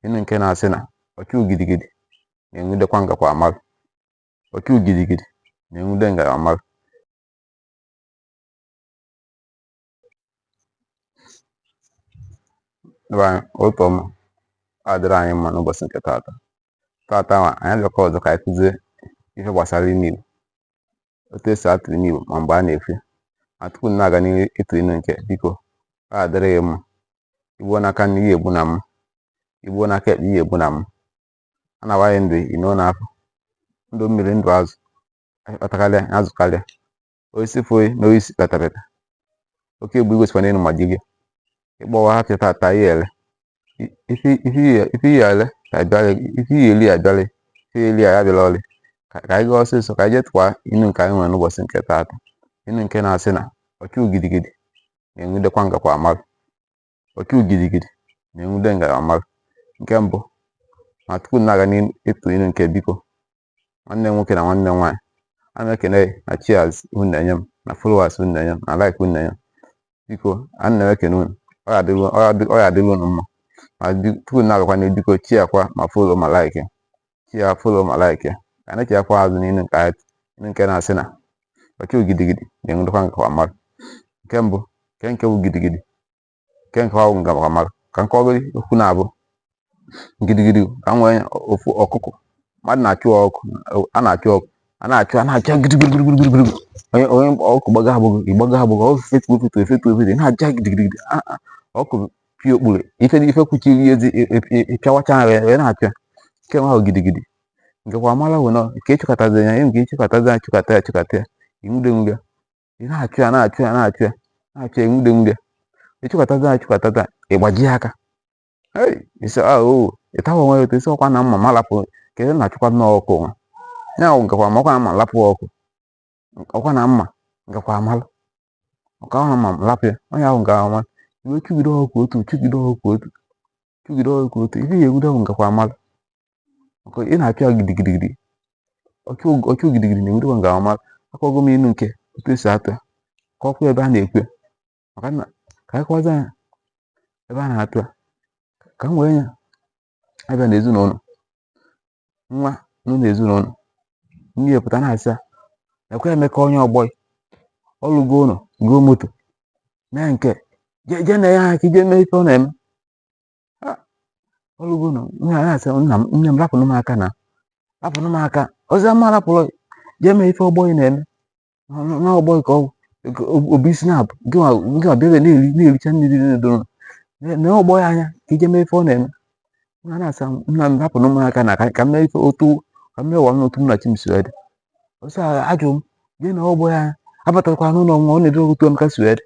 Inu nke na-asị na ọchụ gidigidi na-enwudekwa ngakwa amalụ. Ọchụ gidigidi na-enwude ngakwa amalụ. Ebe anyị ụtọ ọma adịrị anyị mma n'ụbọchị nke taata. Taata nwa anyị abịakwa ọzọ ka anyị kụzie ife gbasara inu Igbo, otu esi atụ inu Igbo ma mgbe a na-ekwu ya. Ma tupu m na-aga n'ihu ịtụ inu nke, biko, ọ adịrị gị mma. Igbuo n'aka nri ihe egbu na mma, igbuo n'aka ekpe ihe egbu na mma. A na-awaghị ndụ ino n'afọ, ndụ mmiri ndụ azụ, akpatakarịa azụ karịa. Osisi fụghị n'osisi petapeta. Oke egbe igwe sikwa n'elu ma jiri ịkpọwa ha pịa tata ihe ele. Ife ife ihe ele ka abịala, ife ihe eli abịala, ife eli ya abịala ọlị. Ka anyị gaa ọsịsọ ka anyị jee tụkwa inu nke anyị nwere n'ụbọchị nke taata. Inu nke na-asị na ọchụ gidigidi na-enwudekwa ngakwa amalụ. Ọchụ gidigidi na-enwude ngakwa amalụ. Nke mbụ, ma tupu m na-aga n'ihu ịtụ inu nke, biko, nwanne m nwoke na nwanne m nwaanyị, ana m ekene na shares unu na-enye m, na followers unu na-enye m, na like unu na-enye m. Biko, ana m ekene unu. Ọ ya adịrị unu mma. Ma tupu m na-agakwa n'ihu, biko, share kwa ma follow ma like, share, follow ma like. Ka anyị na-echekwa azụ n'inu nke anyị, inu nke na-asị na ọchụ gidigidi na-enwudekwa ngakwa amalụ. Nke mbụ, nke bụ gidigidi, nke ahụ ngakwa amalụ. Ka nkọgodi okwu na-abụ gidigidi, ka m nwee ofu ọkụkọ mmadụ na-achụ ọkụ, a na-achụ ọkụ, a na-achụ, a na-achụ gidigidi. Onye onye ọkụ gbago agbụgo, ịgbago agbụgo, ọ fetu efetu efetu efetu, na-aja gidigidi. Ọkụ pịa okpuru ife ife kwuchiri ezi, ịpịawacha ya wee na-achụ ya. Nke ahụ gidigidi. Nkekwa amala bụ na nke ịchụkọtazi ya, nke ịchụkọtazi ya, chụkọta ya, chụkọta ya, inwude nwude, ị na-achụ ya, na-achụ ya, na-achụ ya, na-achụ ya, enwude nwude, ịchụkọtazi ya, chụkọtazi ya, ịgbaji ya aka. Ei, isi a o ịtawa onwe ya ụtọ, isi ọkwa na mma ma lapụ ka ị na-achụkwa n'ọkụ nwa ya bụ nkekwa ma ọkwa na mma lapụ ọkụ, ọkwa na mma nkekwa amalụ ọka na mma lapụ ya. Onye ahụ nke ama iwe chụgide ọkụ otu, chụgide ọkụ otu, chụgide ọkụ otu, ife ya enwude bụ nkekwa amalụ maka ị na-achụ ya gidigidigidi. Ọchụ gidigidi na-enwudekwa nke amalụ. Akọgo m inu nke otu esi atụ ya, ka ọkwa ebe a na-ekwu ya, maka na ka anyị kọwazie ya ebe a na-atụ ya. Ka m wee ya abịa n'ezinụlọ, nwa nọ n'ezinụlọ, nne ya pụta na-asị ya ekwe Emeka onye ọgbọ ọlụgo ụlọ, goo moto, mee nke jee jee na ya aka ije mee ife ọ na-eme. Ọlụgo ụlọ, nne ya na-asị, nna m, nne m, rapụnụ m aka, na rapụnụ m aka ozi ọma, rapụrụ jee mee ife ọgbọ ị na-eme n'ọgbọ ka obi isi na-abụ gị nwa bịa ebe na-eri na-ericha nri dị n'ụlọ na ọgbọ ya anya ka ije mee ife ọ na-eme. Nna na-asị, nna m, rapụnụ m aka na ka m mee ife otu ka m mee ụwa m n'otu m na chi m si wee dị. Ọsọ ajụ m jee na ọgbọ ya abatakwara n'ụlọ nwa ọ na-edere otu Emeka si wee dị.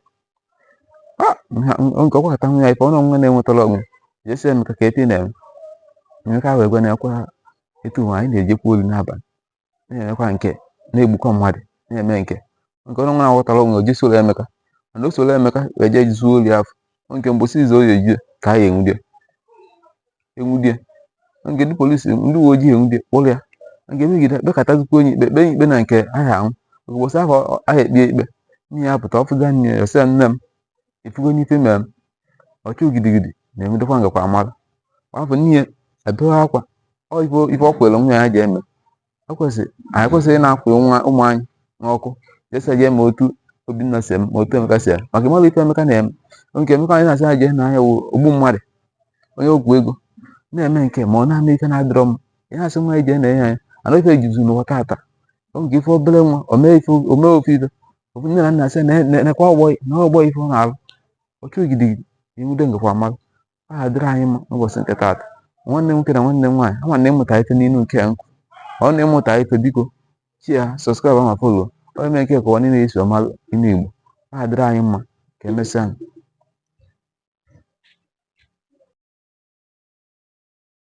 Nke ọkwakọta nwa ya ife ọnụ nwa na-enwetara onwe jesi Emeka ka etu ị na-eme. Emeka wee gwa na ekwe etu anyị na-ejekwa ori n'abalị, na-emekwa nke na-egbukwa mmadụ, na-eme nke ọnụ nwa na-aghọtara onwe o soro Emeka, mana o soro Emeka wee jee zuo ori afọ nke mbụ si izo ya ejie ka a ya enwudie enwudie nke ndị polisi, ndị uwe ojii enwudie kpụrụ ya nke megide kpekatazikwa onye ikpe kpee ikpe na nke aha anwụ. Ụbọchị ahụ aha ekpe ikpe, nne ya pụta ọfụza nne ya, sị ya, nne m, ifugo n'ife mere m. Ọchụ gidigidi na-enwudekwa ngakwa amara. Afọ nne ya ebewe akwa ọ ife ọ kwere nwa ya ji eme. Anyị ekwesịghị na-akwụ nwa ụmụ anyị n'ọkụ jesi jee ma otu Obinna si eme ma otu Emeka si eme, maka ịmara ife Emeka na-eme. Nke Emeka anyị na-asị ya jee n'anya wụ ogbu mmadụ, onye ọgwụ ego na-eme nke ma ọ na-eme ife na-adịrọ mma. Ị na-asị nwa ya jee na ihe anya ana ife jizu n'ụwa taata. Ọ nke ife obere nwa o mee ife o mee ofu ife ofu, nne na nna asị na nekwa ọgbọ na ọgbọ ife ọ na-alụ. Ọchụ gidigidi enwude ngakwa amalụ. Ọ ga-adịrị anyị mma n'ụbọchị nke taata. Nwanne m nwoke na nwanne m nwaanyị, ama na ịmụta ife n'inu nke a nkwu ọ na ịmụta ife, biko, share, subscribe ma follow onye mee nke ka ụwa niile esi ọmalụ inu Igbo. Ọ ga-adịrị anyị mma. Ka emesịa.